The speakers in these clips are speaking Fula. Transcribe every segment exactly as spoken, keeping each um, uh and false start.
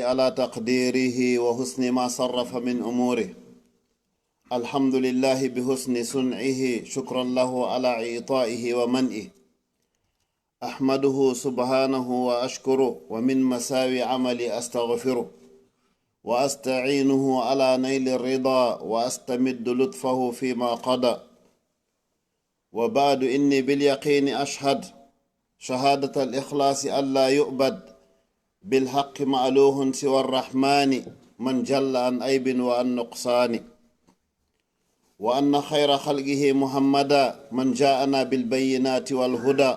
على تقديره وحسن ما صرف من أموره. الحمد لله بحسن صنعه، شكرا له على إعطائه ومنعه. أحمده سبحانه وأشكره، ومن مساوي عملي أستغفره، وأستعينه على نيل الرضا، وأستمد لطفه فيما قضى. وبعد، إني باليقين أشهد شهادة الإخلاص ألا يعبد بالحق مألوه سوى الرحمن، من جل عن عيب وعن نقصان، وأن خير خلقه محمدا من جاءنا بالبينات والهدى،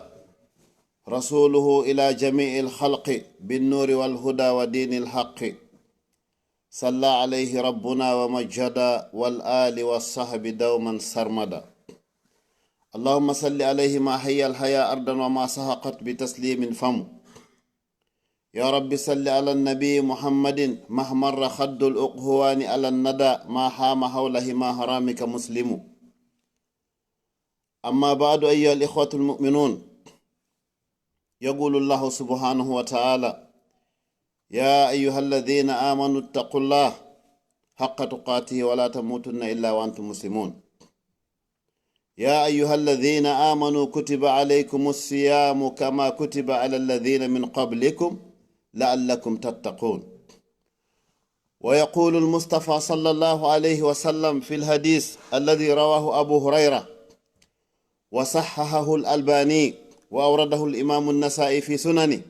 رسوله إلى جميع الخلق بالنور والهدى ودين الحق، صلى عليه ربنا ومجدا، والآل والصحب دوما سرمدا. اللهم صل عليه ما حيا الحياة أرضا وما سحقت بتسليم فم. يا رب صل على النبي محمد ما احمر خد الأقهوان على الندى ما حام حول حمى حرمك مسلم. أما بعد، أيها الإخوة المؤمنون، يقول الله سبحانه وتعالى: يا أيها الذين آمنوا اتقوا الله حق تقاته ولا تموتن إلا وأنتم مسلمون. يا أيها الذين آمنوا كتب عليكم الصيام كما كتب على الذين من قبلكم لعلكم تتقون. ويقول المصطفى صلى الله عليه وسلم في الحديث الذي رواه أبو هريرة وصححه الألباني وأورده الإمام النسائي في سننه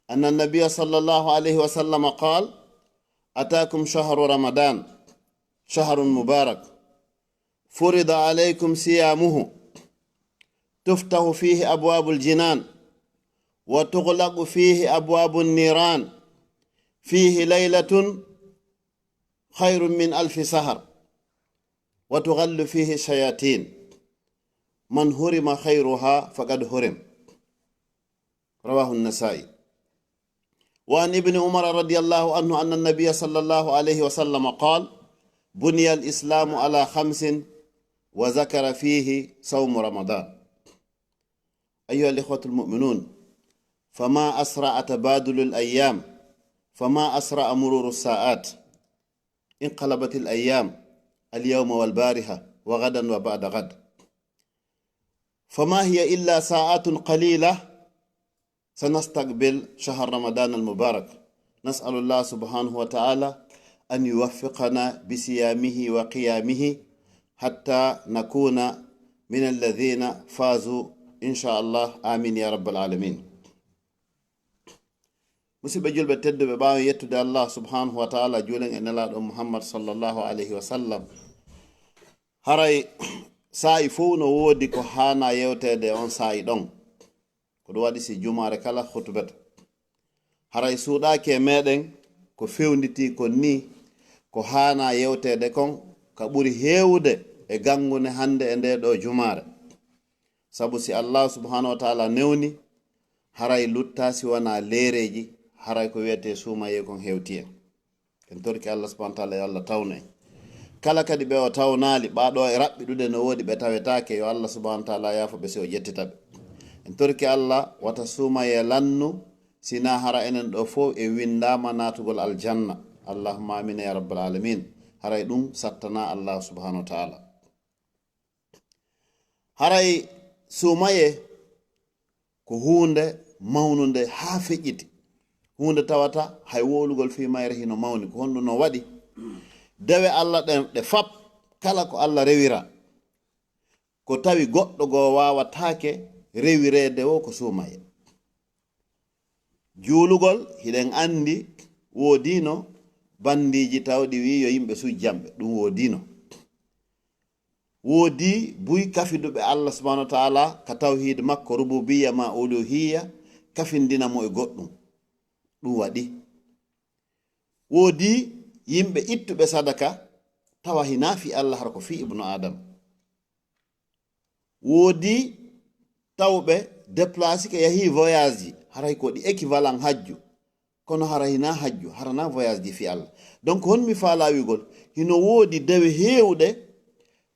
أن النبي صلى الله عليه وسلم قال: أتاكم شهر رمضان شهر مبارك فرض عليكم صيامه تفتح فيه أبواب الجنان وتغلق فيه أبواب النيران فيه ليلة خير من ألف شهر وتغل فيه الشياطين من حرم خيرها فقد حرم. رواه النسائي. وعن ابن عمر رضي الله عنه أن النبي صلى الله عليه وسلم قال: بني الإسلام على خمس، وذكر فيه صوم رمضان. أيها الإخوة المؤمنون، فما أسرع تبادل الأيام، فما أسرع مرور الساعات. انقلبت الأيام اليوم والبارحة وغدا وبعد غد، فما هي إلا ساعات قليلة سنستقبل شهر رمضان المبارك. نسأل الله سبحانه وتعالى أن يوفقنا بصيامه وقيامه حتى نكون من الذين فازوا إن شاء الله. آمين يا رب العالمين. Musidɓe julɓe tedduɓe, ɓaawo yettude Allah subhanahu wa ta'ala, juulen e Nelaaɗo Muhammad sallallahu alayhi wa sallam, haray saa'i fow no woodi ko haana yewteede e on saa'i ɗon. Ko ɗum waɗi si jumaare kala khutbata. Haray suuɗaaki e meɗen ko fewnditi kon ni, ko haana yewteede kon ka ɓuri heewude e ganngunde hannde e nde ɗo jumaare. Sabu si Allah subhanahu wa ta'ala newni, haray lutta si wana leereeji, haray ko wiyetee suumayee kon hewti en. En torki Allah subhanahu wa ta'ala yo Allah tawnu en. Kala kadi ɓe o tawnaali, ɓa ɗo e raɓɓiɗude no woodi ɓe tawetaake, yo Allah subhanahu wa ta'ala yaafo ɓe si o ƴettita ɓe. En torki Allah wata suumayee lannu, sina hara enen ɗo fow en winndaama naatugol aljanna. Allahumma amin ya rabbal alamin. Haray ɗum sattana Allah subhanahu wa ta'ala. Haray suumayee ko huunde mawnunde haa feƴƴiti. Huunde tawata hay wowlugol fii mayre hino mawni. Ko honɗum no waɗi? Dewe Allah ɗen ɗe fap, kala ko Allah rewira, ko tawi goɗɗo goo waawataake rewireede wo ko suumayee. Juulugol, hiɗen anndi woodiino banndiiji tawɗi wi'i yo yimɓe suuj jamɓe, ɗum woodiino. Woodi buy kafiduɓe Allah subhanahu wa ta'ala ka tawhiid makko, rububiyya ma uluhiyya, kafindina mo e goɗɗum. Ɗum waɗi. Woodi yimɓe ittuɓe sadaka, tawa hinaa fii Allah, hara ko fii ibnu Adam. Woodi tawɓe déplacé ke, yahi voyage ji, haray ko ɗi équivalent hajju, kono hara hinaa hajju, hara na voyage ji fii Allah. Donc, hon mi faalaa wi'ugol, hino woodi dewe heewuɗe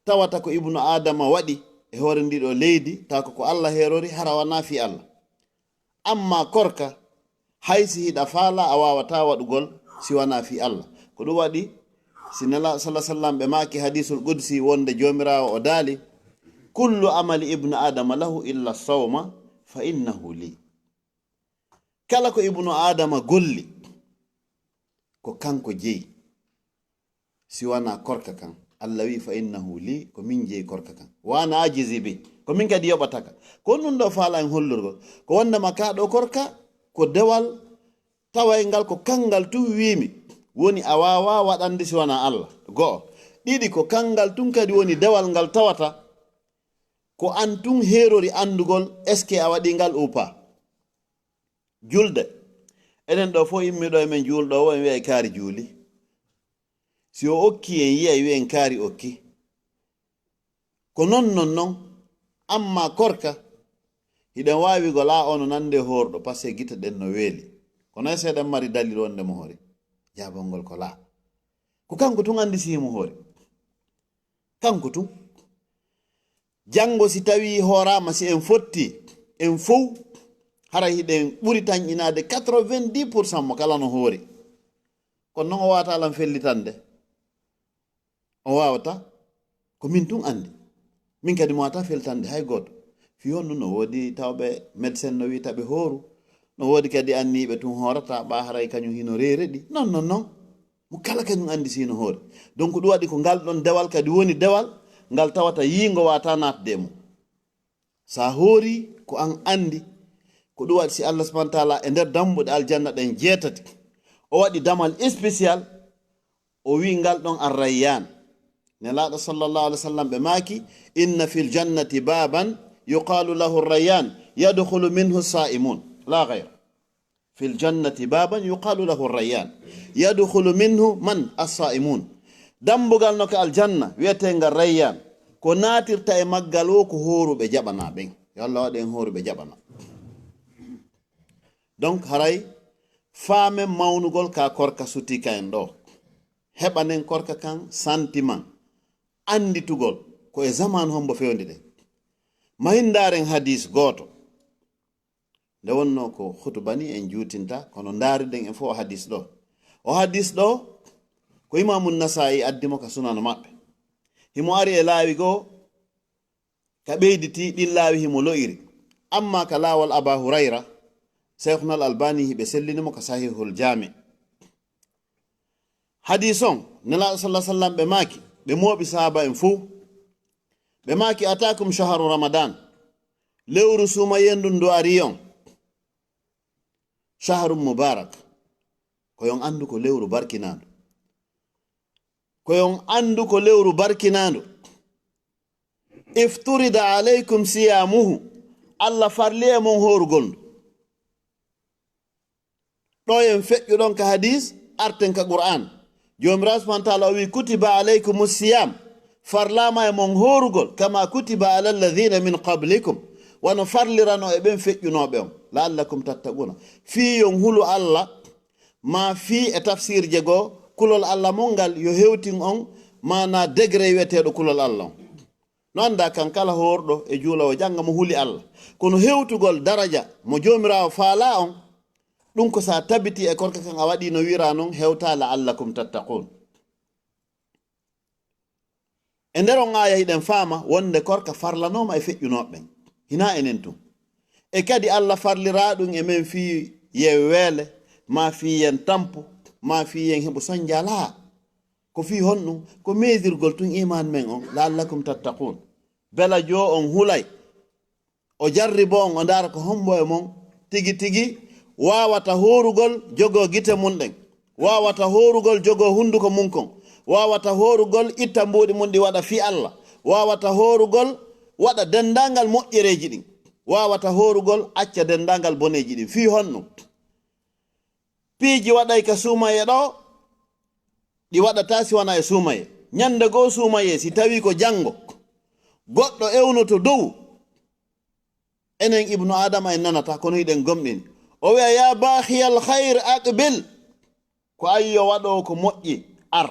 tawata ko ibnu Adama waɗi e hoore ndi ɗo leydi, tawa ko ko Allah heerori, hara wanaa fii Allah. Amma korka, Hay si hiɗa faala, a waawataa waɗugol si wanaa fii Allah. Ko ɗum waɗi si Nelaaɗo sallallaahu alayhi wa sallam ɓe maaki hadiisul qudsi wonde Joomiraawo o daali: "Kullu amali ibnu Aadama lahu illa sawma fa innahu li." Kala ko ibnu Aadama golli, ko kanko jeyi. Si wanaa korka kan, Allah wi'i: "Fa innahu li", ko min jeyi korka kan. "Wa ana ajizi bi", ko min kadi yoɓata ka. Ko ɗum ɗoo faala en hollurgol. Ko wondema ka ɗoo korka, ko dewal tawayngal, ko kanngal tun wiimi. Woni a waawaa waɗande si wanaa Allah. Go'o. Ɗiɗi, ko kanngal tun kadi woni dewal ngal tawata ko an tun heerori anndugol est-ce que a waɗii ngal ou pas. Julde. Enen ɗoo fof immiiɗo e men juulɗo o, en wi'ay kaari juuli. Si o okki, en yi'ay, wi'en kaari okki. Ko non non non. Amma korka, hiɗen waawi wi'ugol, "Aa, o no nande hoorɗo, parce que gite ɗen no weeli." Kono est-ce que eɗen mari dalil wonde mo hoori? Jaabangol ko laa. Ko kanko tun anndi si himo hoori. Kanko tun. Janngo si tawii hooraama, si en fotti, en fow, haray hiɗen ɓuri tanƴinaade quatre-vingt-dix pour cent mo kala no hoori. Kono non o waawataa lan fellitande. O waawataa. Ko min tun anndi. Min kadi mi waawataa fellitande hay gooto. Fii honɗun? No woodi tawɓe médecin no wi'ata ɓe hooru. No woodi kadi anniiɓe tun hoorataa, ɓaa haray kañun hino reeredi. Non, non, non. Mo kala kañun anndi si hino hoori. Donc ɗum waɗi ko ngal ɗon dewal kadi woni dewal ngal tawata yiingo waawataa naatde e mum. Sa hoori ko an anndi, ko ɗum waɗi si Allah subhanahu wa ta'ala e nder dambuɗe aljanna ɗen jeetati, o waɗi damal spécial, o wi'i ngal ɗon Ar-Rayyan. Nelaaɗo sallallahu alaihi wasallam ɓe maaki: "Inna fil jannati baban yuqalu lahu Ar-Rayyan, yadkhulu minhu as-sa'imun, la ghayr." "Fil jannati baban yuqalu lahu Ar-Rayyan, yadkhulu minhu man? As-sa'imun." Dambugal no ka aljanna wi'eteengal Rayyan, ko naatirta e maggal wo ko hooruɓe jaɓanaa ɓen. Yo Allah waɗu en hooruɓe jaɓanaa. Donc haray faamen mawnugol ka korka sutii ka en ɗoo. Heɓanen korka kan sentiment, annditugol ko e zamaanu hombo fewndi ɗen. Mahin ndaaren hadiis gooto. Nde wonnoo ko hutuba ni en juutinta, kono ndaariden en fof o hadiis ɗoo. O hadiis ɗoo, ko Imaamu Nasaa'i addi mo ka Sunan maɓɓe. Himo ari e laawi goo ka ɓeyditii, ɗin laawi himo lo'iri. Amma ka laawol Aba Hurayra, Seykhunal Albani hiɓe sellini mo ka Sahihul Jaami. Hadiis on, Nelaaɗo sallallahu alaihi wasallam ɓe maaki, ɓe mooɓi sahaaba en fow. Ɓe maaki: "Ataakum shahru Ramadan." Lewru suumayee ndun ndu arii on. "Shahrun mubarak." Ko yo on anndu ko lewru barkinaandu. Ko yo on anndu ko lewru barkinaandu. "Ifturida alaikum siyamuhu." Allah farli e mon hoorugol ndu. Ɗoo en feƴƴu ɗon ka hadiis, arten ka Qur'aan. Joomiraaɗo subhaanahu wa ta'aalaa o wi'i: "Kutiba alaykumu siyam", farlaama e mon hoorugol, "kama kutiba ala alladhina min qablikum", wano farlirano e ɓen feƴƴunooɓe on, "la'allakum tattaquuna", fii yo on hulu Alla, maa fii e tafsiirje goo, kulol Alla mon ngal yo hewtin on, maanaa degré wi'eteeɗo kulol Alla on. No anndaa kan kala hoorɗo e juuloowo jannga mo huli Alla. Kono hewtugol daraja mo Joomiraawo faalaa on, ɗum ko sa tabitii e korka kan a waɗii no wi'iraa non hewtaa la'allakum tattaquun. E nder on aaya hiɗen faama wonde korka farlanooma e feƴƴunooɓe ɓen. Hinaa enen tun. E kadi Alla farliraa ɗum e men fii yen weele, maa fii yen tampu, maa fii yen heɓu sonja laa. Ko fii honɗum? Ko meedirgol tun iimaan men on, la'allakum tattaquun. Bela joo on hulay. O jarriboo on, o ndaara ko hombo e mon tigi tigi waawata hoorugol jogoo gite mun ɗen, waawata hoorugol jogoo hunduko mun kon, waawata hoorugol itta mbuuɗi mun ɗi waɗa fii Alla, waawata hoorugol waɗa denndaangal moƴƴereeji ɗin, waawata hoorugol acca denndaangal boneeji ɗin. Fii honɗum? Piiji waɗay ka suumayee ɗoo, ɗi waɗataa si wanaa e suumayee. Ñande goo suumayee, si tawii ko janngo, goɗɗo ewnoto dow, enen Ibnu Aadama en nanata, kono hiɗen gomɗini. O wi'a: "Yaa baaxiyal khayr, aqbil." Ko an yo waɗoowo ko moƴƴi, ar.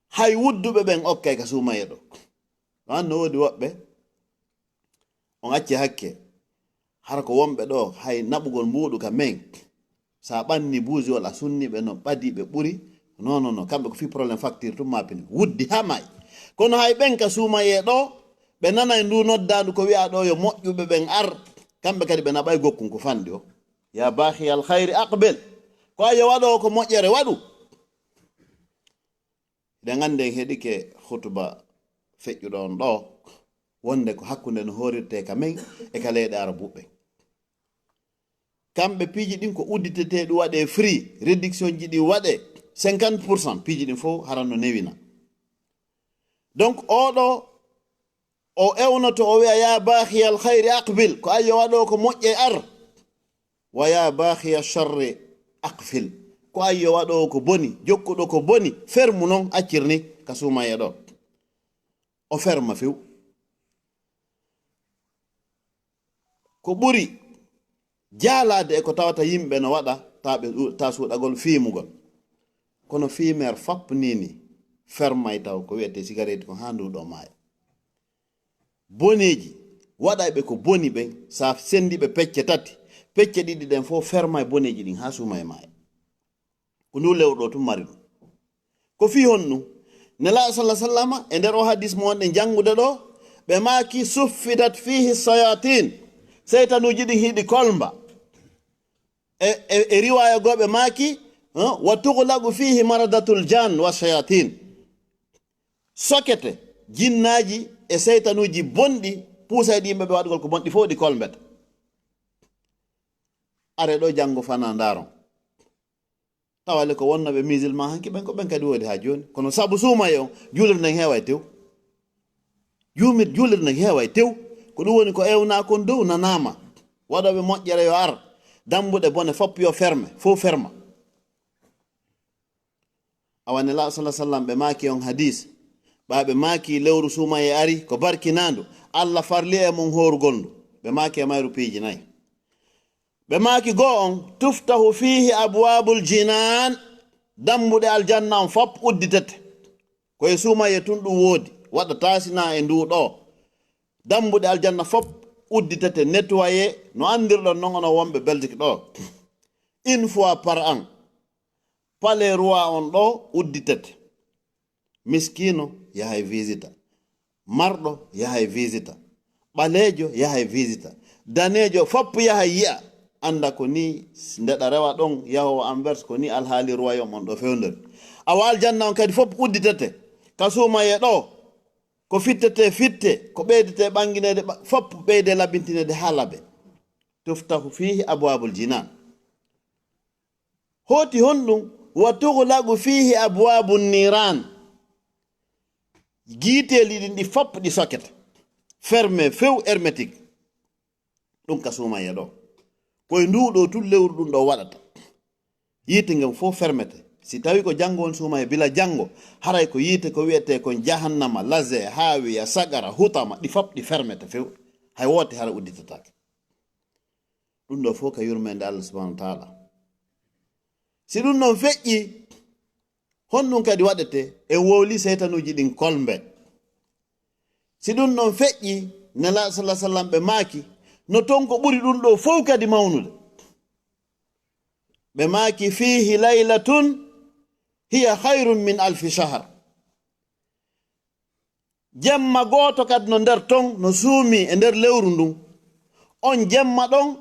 Hay wudduɓe ɓen okkay ka suumayee ɗoo. Ɗo an no woodi woɓɓe, on acci hakke. Hara ko wonɓe ɗo, hay naɓugol mbuuɗu ka men, sa ɓanni buusiwol a sunni ɓe no ɓadi ɓe ɓuri. Non, non, non, kamɓe ko fii problème facture tum mappini. Wuddi ha maayi. Kono hay ɓen ka suumayee ɗo, ɓe nanay ndu noddaandu ko wi'a ɗo yo moƴƴuɓe ɓen ar. Kamɓe kadi ɓe naɓay gokkun ko fanɗi o. Ya baaxiyal khayri aqbil. Ko a yo waɗo ko moƴƴere waɗu. Eɗen anndi en heɗike hutuba feƴƴuɗo on ɗo, wonde ko hakkunde no hoorirtee ka men e ka leyɗe Arabu ɓen. Kamɓe piiji ɗin ko udditetee ɗum waɗee free, réduction ji ɗi waɗee cinquante pour cent, piiji ɗin fof hara no newina. Donc, oɗo o ewnoto, o wi'a, "Ya baaxiyal khayri aqbil," ko ayyo waɗo ko moƴƴe ar. "Wa ya baaxiya sharri aqfil," ko ayyo waɗo ko boni, jokkuɗo ko boni, fermu non, accir ni ka suumaye ɗo. O ferma few. Ko ɓuri jaalaade e ko tawata yimɓe no waɗa, ta ɓe ɗu-, ta suuɗagol fiimugol. Kono fiimeer fap ni ni fermay taw ko wi'etee sigareeti kon haa ndu ɗo maaya. Boneeji, waɗayɓe ko boni ɓen, sa senndi ɓe pecce tati, pecce ɗiɗi ɗen fof fermay boneeji ɗin haa suuma e maaya. Ko ndu lewru ɗo tun mari ɗum. Ko fii honɗum? Nelaaɗo salla sallama e nder o hadis mo wonɗen janngude ɗo, ɓe maaki, "Suffidat fihi sayatin." Seytanuuji ɗin hiɗi kolmba. E, e, e riwaaya goo ɓe maaki, eh, "Wa tughlaqu fihi maradatul jan wa shayatin." Sokete, jinnaaji e seytanuuji bonɗi, puusayɗi yimɓe ɓe waɗugol ko bonɗi fof ɗi kolmbeta. Are ɗo janngo fana ndaaron. Tawale ko wonnooɓe musulman hanki ɓen, ko ɓen kadi woodi haa jooni. Kono sabu suumaye on, juulirde nden heeway tew. Juumir-, juulirde nden heeway tew. Ko ɗum woni ko ewnaa kon dow nanaama. Waɗooɓe moƴƴere yo ar. Dambuɗe bone fop yo ferme, fof ferma. Awa Nelaaɗo salla sallam ɓe maaki on hadis. Ɓa ɓe maaki lewru suumaye ari, ko barkinaandu. Allah farli e mun hoorugol ndu. Ɓe maaki e mayru piiji nayi. Ɓe maaki goo on, "Tuftahu fihi abwabul jinan." Dambuɗe aljanna on fop udditete. Ko e suumaye tun ɗum woodi, waɗa taasina e ndu ɗo. Dambuɗe aljanna fop udditete, nettoyé, no anndirɗon non onon wonɓe Belgique ɗo. Une fois par an, palais roi on ɗo udditete. Miskiino yahay visita. Marɗo yahay visita. Ɓaleejo yahay visita. Daneejo fop yahay yi'a. Annda ko ni ndeɗa rewa ɗon yahowo Anvers, ko ni alhaali royaume on ɗo fewndori. Awa aljanna on kadi fop udditete. Ka suumaye ɗo, ko fittete fitte, ko ɓeydete ɓangineede ɓa-, fop ɓeyde labintineede haa labe. Tuftahu fihi abwabul jinan. Hooti honɗum? "Wa tughlaqu fihi abwabun niran." Giiteeli ɗin ɗi fop ɗi sokete. Fermé few, hermétique. Ɗum ka suumaye ɗo. Ko e ndu ɗo tun lewru ɗum ɗo waɗata. Yiite ngen fof fermete. Si tawi ko janngo woni suumaye bila janngo, haray ko yiite ko wi'etee kon jahannama, laze, haawiya, sagara, hutama, ɗi fop ɗi fermete few. Hay woote hara udditataake. Ɗum ɗo fof ka yurmeende Allah subhanahu wa taala. Si ɗum ɗon feƴƴi, honɗum kadi waɗete? En wowli seytanuuji ɗin kolmbe. Si ɗum ɗon feƴƴi, Nelaaɗo sallallahu alaihi wasallam ɓe maaki, no ton ko ɓuri ɗum ɗo fof kadi mawnude. Ɓe maaki, "Fihi laylatun hiya khairun min alfi shahar." Jemma gooto kadi no nder ton, no suumi e nder lewru ndun. On jemma ɗon,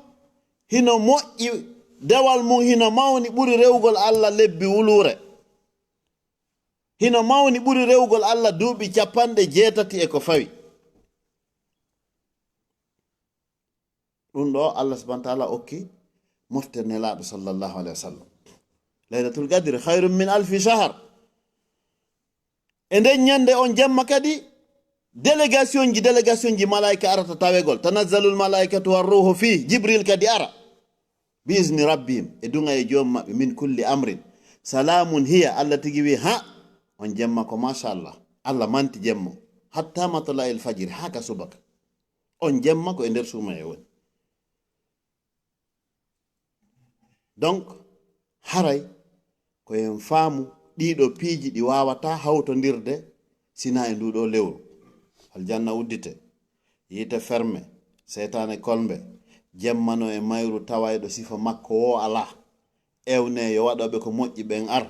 hino moƴƴi, dewal mum hino mawni ɓuri rewugol Allah lebbi wuluure. Hino mawni ɓuri rewugol Allah duuɓi cappanɗe jeetati e ko fawi. Ɗum ɗo Allah subhanahu wa taala okki mofte Nelaaɗo sallallahu alaihi wasallam. Laylatul qadri khairun min alfi shahar. E nden ñande on jemma kadi, délégation ji, délégation ji malaika arata tawegol. Tanazzalul malaikatu war ruhu fi, Jibril kadi ara. Bi izni rabbihim, e duŋa e joom maɓɓe, min kulli amrin. Salamun hiya, Allah tigi wi, ha, on jemma ko machallah. Allah manti jemma. Hatta matla'il fajri, ha ka subaka. On jemma ko e nder suumaye woni. Donc, haray ko en faamu ɗiɗo piiji ɗi waawata hawtondirde sina e ndu ɗo lewru. Aljanna uddite, yiite ferme, seytaane kolmbe, Jemmano e mayru tawayɗo sifa makko woo alaa. Ewne yo waɗooɓe ko moƴƴi ɓen ar,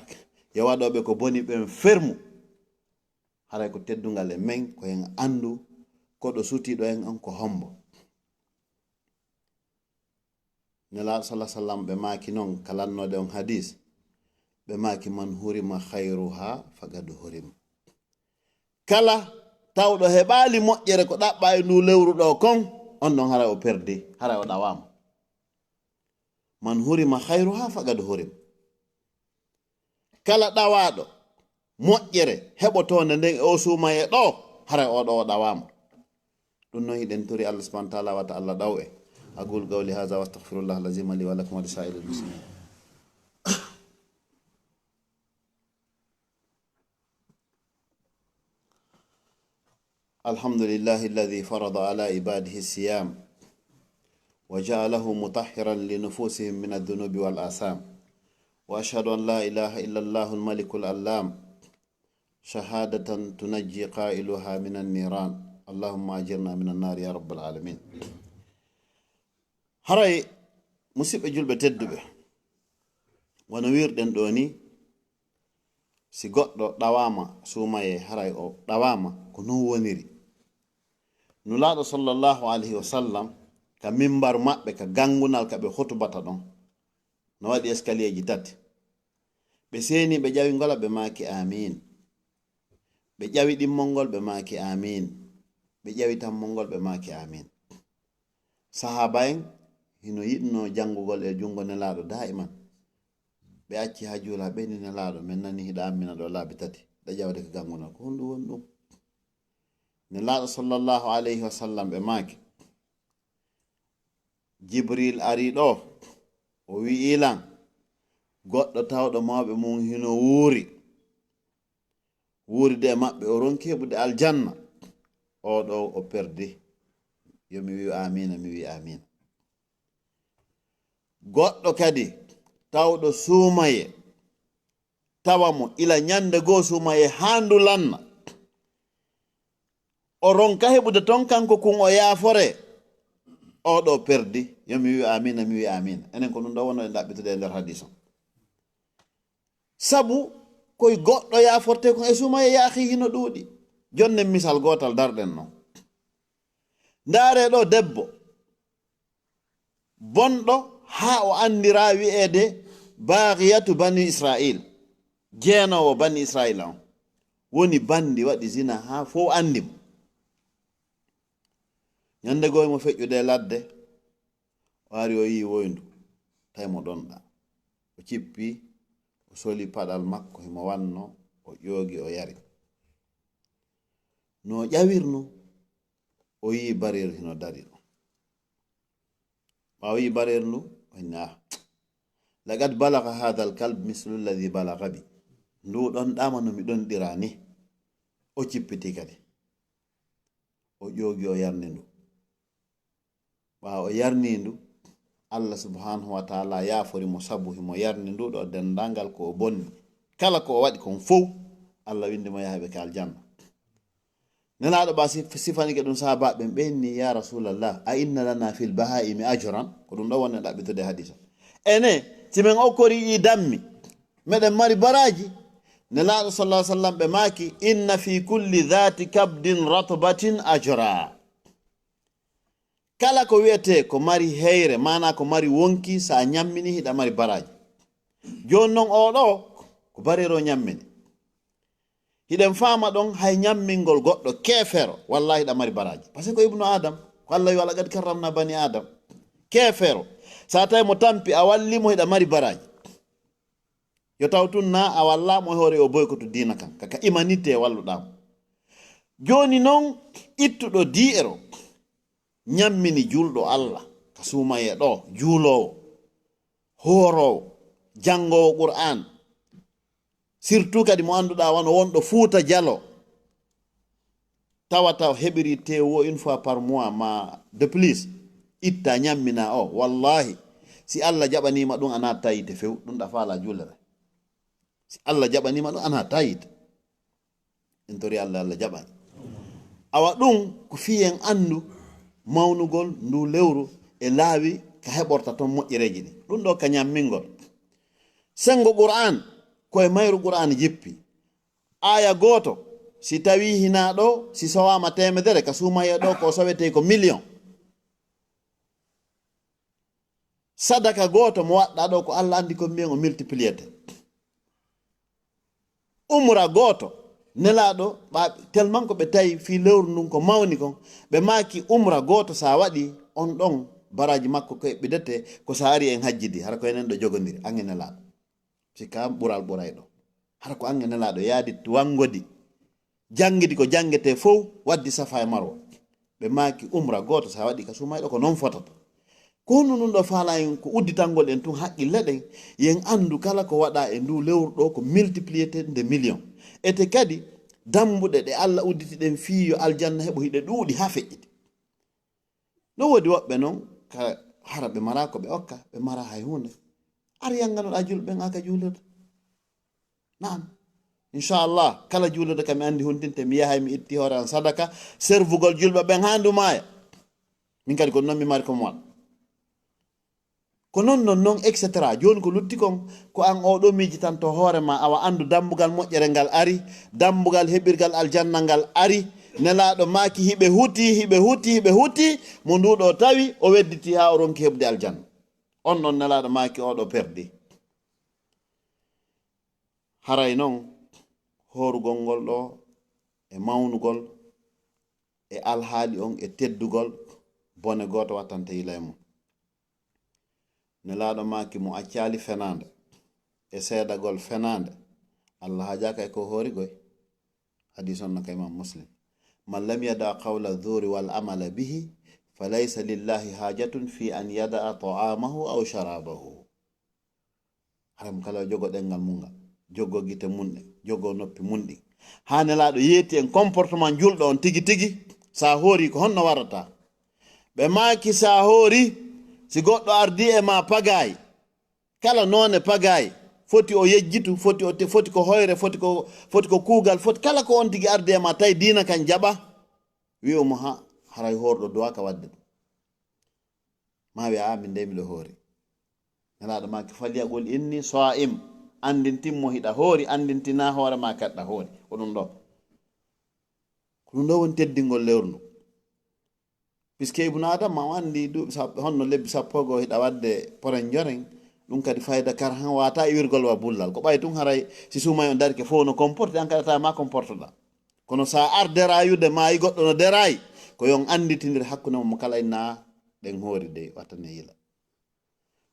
yo waɗooɓe ko boni ɓen fermu. Haray ko teddungal e men, ko en anndu koɗo sutiiɗo en on ko hombo. Nelaaɗo sala sallam ɓe maaki non ka lannoode on hadis, ɓe maaki: "Man hurima khayruha faqad hurim." Kala tawɗo heɓaali moƴƴere ko ɗaɓɓa e ndu lewru ɗo kon, on ɗon haray o perdi, haray o ɗawaama. "Man hurima khayruha faqad hurim." Kala ɗawaaɗo moƴƴere heɓotoonde nden e o suumaye ɗo, haray o ɗo o ɗawaama. Ɗum non hiɗen tori Allah subhanahu wa ta'ala wata Allah ɗaw en. أقول قولي هذا وأستغفر الله العظيم لي ولكم ولسائر المسلمين. الحمد لله الذي فرض على عباده الصيام وجعله مطهرا لنفوسهم من الذنوب والآثام. وأشهد أن لا إله إلا الله الملك العلام شهادة تنجي قائلها من النيران. اللهم أجرنا من النار يا رب العالمين. Haray, musiɓɓe julɓe tedduɓe, wano wiirɗen ɗoo ni, si goɗɗo ɗawaama suumayee, haray o ɗawaama, ko non woniri. Nulaaɗo sallallahu alayhi wa sallam, ka mimbar maɓɓe, ka ganngunal ka ɓe hotubata ɗon, no waɗi escalierji tati. Ɓe seeni, ɓe ƴawi ngola, ɓe maaki: "Aamiin." Ɓe ƴawi ɗimmol ngol, ɓe maaki: "Aamiin." Ɓe ƴawi tammol ngol, ɓe maaki: "Aamiin." Sahaaba en hino yiɗnoo janngugol e junngo Nelaaɗo daa'iman. Ɓe acci haa juula, ɓe ni: "Nelaaɗo, men nani hiɗa ammina ɗo laabi tati, ɗa ƴawde ka ganngunal. Ko honɗum woni ɗum?" Nelaaɗo sallallahu alayhi wa sallam ɓe maaki: "Jibril ari ɗo, o wi'i lan, goɗɗo tawɗo mawɓe mum hino wuuri, wuuride e maɓɓe, o ronki heɓude aljanna. Oo ɗoo o perdi. Yo mi wi'u aamiina, mi wi'i aamiina." Goɗɗo kadi tawɗo suumaye, tawa mo ila ñande goo suumaye haa ndu lanna, o ronka heɓude ton kanko kun o yaaforee, oo ɗoo perdi. Yo mi wi'u aamiina, mi wi'i aamiina. Enen ko ɗum ɗoo wonno en ɗaɓɓitude e nder hadiis on. Sabu koy goɗɗo yaafortee kon e suumaye, yaahi hino ɗuuɗi. Jonnen misal gootal darɗen non. Ndaaree ɗoo debbo bonɗo haa o anndiraa wi'eede Baaghiyatu Bani Isra'iil, jeenoowo Bani Isra'iila on. Woni banndi, waɗi zina haa fow anndi mo. Ñande goo himo feƴƴude e ladde, o ari o yi'i woyndu, tawi mo ɗon ɗaa. O cippi, o soli paɗal makko, himo wanno, o ƴoogi, o yari. No o ƴawirno, o yi'i bareeru hino dari ɗon. Ɓaawo yi'i bareeru ndu, o inni: "Ah, laqad balagha haadhal kalb mislu alladhi balagha bi." Ndu ɗon ɗaama no mi ɗon ɗiraa ni. O cippiti kadi. O ƴoogi, o yarni ndu. Ɓaawo o yarni ndu, Allah subhanahu wa ta'ala yaafori mo sabu himo yarni ndu ɗoo denndaangal ko o bonni. Kala ko o waɗi kon fow, Allah winndi mo yaha ɓe ka aljanna. Nelaaɗo ba sif-, sifanike ɗum sahaabaaɓe ɓen, ɓe inni: "Ya Rasulallah, a inna lana fil bahaimi ajran?" Ko ɗum ɗoo woni ɗaɓɓitude hadiisa. Ene, si men okkorii ɗi dammi, meɗen mari baraaji? Nelaaɗo sallallahu alaihi wasallam ɓe maaki: "Inna fi kulli dhati kabdin ratbatin ajra." Kala ko wi'etee ko mari heyre, maanaa ko mari wonki, so a ñammini, hiɗa mari baraaji. Jooni non, oo ɗoo, ko bareeru o ñammini. Hiɗen faama ɗon, hay ñammingol goɗɗo keefeero, wallaahi, hiɗa mari baraaji. Parce que ko ibnu Adam, ko Allah wi'i: "Walaqad karramna bani Adam." Keefeero, so a tawi mo tampi, a walli mo, hiɗa mari baraaji. Yo taw tun naa a wallaa mo e hoore o boykotu diina kan, ka, ka imanitee walluɗaa mo. Jooni non, ittuɗo di'ere, ñammini juulɗo Allah, ka suumayee ɗoo, juuloowo, hooroowo, janngoowo Qur'aan, surtout kadi mo annduɗaa wano wonɗo Fuuta Jaloo, tawata o heɓiri teewu o une fois par mois ma de plus, itta ñammina o, wallahi, si Allah jaɓaniima ɗum, a naattaa yiite few, ɗum ɗa faalaa juulere. Si Allah jaɓaniima ɗum, a naattaa yiite. En tori Allah, Allah jaɓan. Awa ɗum ko fii en anndu mawnugol ndu lewru, e laawi ka heɓorta ton moƴƴereeji ɗin. Ɗum ɗo ka ñammingol. Senngo Qur'aan, ko e mayru Qur'aan jippi. Aaya gooto, si tawii hinaa ɗo, si sowaama teemedere, ka suumayee ɗo, ko sowetee ko miliyon. Sadaka gooto mo waɗɗaa ɗo, ko Alla anndi ko mbiyen o multipliete. Umra gooto, Nelaaɗo, ɓa-, tellement ko ɓe tawi fii lewru ndun ko mawni kon, ɓe maaki umra gooto sa waɗi, on ɗon baraaji makko ko eɓɓidete, ko sa ari en hajjidi, hara ko enen ɗo jogondiri, an e Nelaaɗo. Si ka ɓural ɓuray ɗo. Hara ko an e Nelaaɗo yaadi wanngodi. Janngidi ko janngetee fow, waddi Safa e Marwa. Ɓe maaki umra gooto sa waɗi ka suumayee ɗo ko non fotata. Ko honno ɗum ɗo faala en ko udditangol en tun haqqille ɗen, yen anndu kala ko waɗaa e ndu lewru ɗo ko multipliete nde million. Ete kadi dambuɗe ɗe Alla udditi ɗen fii yo aljanna heɓo hiɗe ɗuuɗi haa feƴƴiti. No woodi woɓɓe non ka hara ɓe maraa ko ɓe okka, ɓe maraa hay huunde. Ar yannganoɗaa julɓe ɓen aka juulirde. Naam. Inchallah, kala juulirde kam mi anndi huntinte, mi yahay mi itti hoore an sadaka, servugol julɓe ɓen haa ndu maaya. Min kadi ko non mi mari ko mi waɗa. Ko non, non, non, et cetera. Jooni ko lutti kon, ko an oo ɗoo miijitanto hoore ma, awa anndu dambugal moƴƴere ngal ari, dambugal heɓirgal aljanna ngal ari. Nelaaɗo maaki hiɓe huti, hiɓe huti, hiɓe huti, mo ndu ɗo tawi, o wedditi haa o ronki heɓde aljanna. On ɗon Nelaaɗo maaki oo ɗoo perdi. Haray non, hoorugol ngol ɗo e mawnugol e alhaali on e teddugol, bone gooto wattante yila e mum. Nelaaɗo maaki mo accaali fenaande e seedagol fenaande, Alla haajaaka e ko hoori goy. Hadiis on no ka Imaam Muslim. "Man lam yada qawla zuuri wal amala bihi, fa laysa lillahi haajatun fi an yada ta'amahu aw sharabahu." Haray mo kala o jogo ɗenngal mum ngal, jogo gite mum ɗen, jogo noppi mum ɗin. Haa Nelaaɗo yeeti en comportement julɗo on tigi tigi, sa hoori ko honno warata? Ɓe maaki sa hoori, si goɗɗo ardii e ma pagaay, kala noone pagaay, foti o yejjitu, foti o te-, foti ko hoyre, foti ko, foti ko kuugal, foti kala ko on tigi ardii e ma tawi diina kan jaɓa, wi'u mo ha, haray hoorɗo duwaaka waɗde ɗum. Ma wi'a, "A, min dey miɗo hoori." Nelaaɗo maaki, "Falyaqul inni saa'im." Anndintin mo hiɗa hoori, anndintinaa hoore ma kaɗɗa hoori. Ko ɗum ɗo. Ko ɗum ɗo woni teddingol lewru ndu. Puisque Ibnu Adama, o anndi duuɓi sappo, honno lebbi sappo e goo hiɗa waɗde poren joren, ɗum kadi fayda kar han waata iwirgol wa bullal. Ko ɓay tun haray si suumay on darike fof no comporte, an kadi a tawa ma comporte ɗa. Kono sa ar derayude ma yi goɗɗo no derayi, ko yon annditindir hakkunde mo kala inna ɗen hoori dey, wattane yila.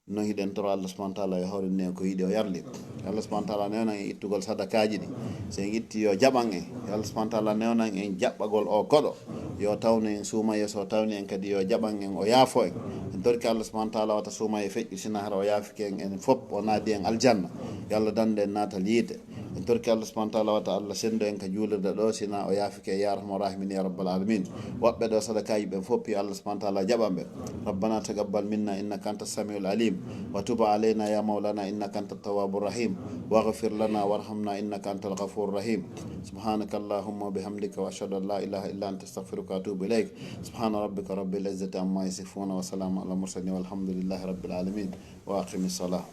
No hiɗen toro Allah subhanahu wa ta'ala yo hawrin en ko yiɗi o yarli. Yo Allah subhanahu wa ta'ala newnan en ittugol sadakaaji ɗi. Si en itti yo jaɓan en. Yo Allah subhanahu wa ta'ala newnan en jaɓɓagol o koɗo. Yo tawnu en suumaye, so tawni en kadi yo jaɓan en o yaafo en. En torki Allah subhanahu wa ta'ala wata suumaye feƴƴu sina hara o yaafike en en fop o naadi en aljanna. Yo Allah dande en naatal yiite. En torki Allah subhanahu wa ta'ala wata Allah sendo en ka juulirde ɗo sina o yaafike ya arhamar rahimin ya rabbal alamin. Woɓɓe ɗo sadakaaji ɓen fop yo Allah subhanahu wa ta'ala jaɓan ɓe. ربنا تقبل منا إنك أنت السميع العليم وتب علينا يا مولانا إنك أنت التواب الرحيم واغفر لنا وارحمنا إنك أنت الغفور الرحيم. سبحانك اللهم وبحمدك وأشهد أن لا إله إلا أنت أستغفرك وأتوب إليك. سبحان ربك رب العزة عما يصفون وسلام على المرسلين والحمد لله رب العالمين. وأقم الصلاة.